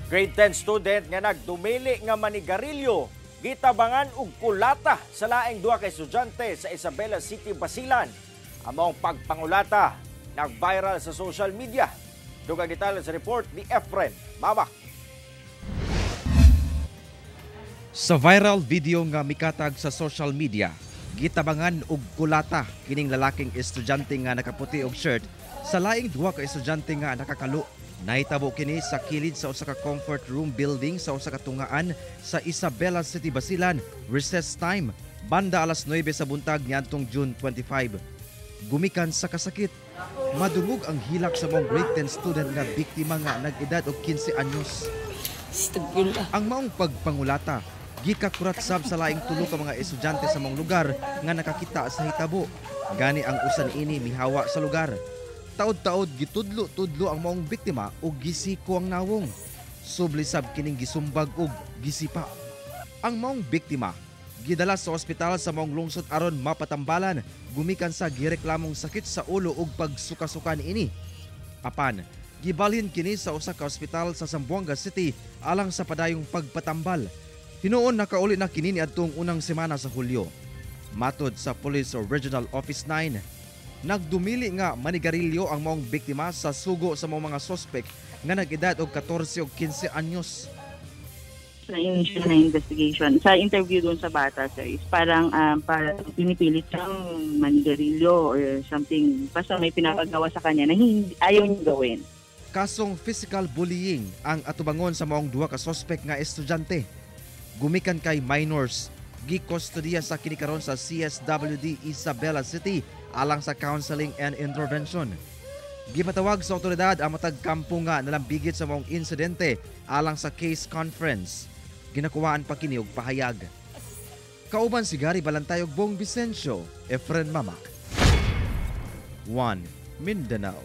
Grade 10 student nga nagdumili nga manigarilyo gitabangan og kulata sa laing duha ka estudyante sa Isabela City, Basilan. Ang maong pagpangulata nag-viral sa social media. Dugang detalye sa report ni Efren Mamak. Sa viral video nga mikatag sa social media, gitabangan og kulata kining lalaking estudyante nga nakaputi og shirt sa laing duha ka estudyante nga nakakalo. Nahitabo kini sa kilid sa usa ka comfort room building sa usa ka tungaan sa Isabela City, Basilan, recess time, banda alas 9 sa buntag niadtong June 25. Gumikan sa kasakit, madungog ang hilak sa maong grade 10 student nga biktima nga nag-edad og 15 anyos. Ang maong pagpangulata gikakurat sab sa laing tulo ka mga estudyante sa maong lugar nga nakakita sa hitabo. Gani ang usan ini mihawa sa lugar. Taod-taod gitudlo-tudlo ang maong biktima ug gisiko ang nawong. Subli sab kining gisumbag ug gisipa. Ang maong biktima gidala sa ospital sa maong lungsod aron mapatambalan gumikan sa gireklamong sakit sa ulo ug pagsukasukan ini. Apan gibalhin kini sa usa ka ospital sa Zamboanga City alang sa padayong pagpatambal. Hinuon nakauli na kini niadtong unang semana sa Hulyo. Matod sa Police Regional Office 9, nagdumili nga manigarilyo ang maong biktima sa sugo sa maong mga sospek nga nag-edad og 14 og 15 anyos. Sa initial na investigation, sa interview doon sa bata, sir, is parang pinipilit siyang manigarilyo or something. Basta may pinapagawa sa kanya na hindi, ayaw niya gawin. Kasong physical bullying ang atubangon sa maong duha ka sospek nga estudyante. Gumikan kay minors, gikustodiya sa kini karon sa CSWD Isabela City alang sa counseling and intervention. Gipatawag sa otoridad ang matag kampo nga nalambigit sa maong insidente alang sa case conference. Ginakuhaan pa kini og pahayag. Kauban si Gary Balantay ug Bong Vicencio, Efren Mamak. 1 Mindanao.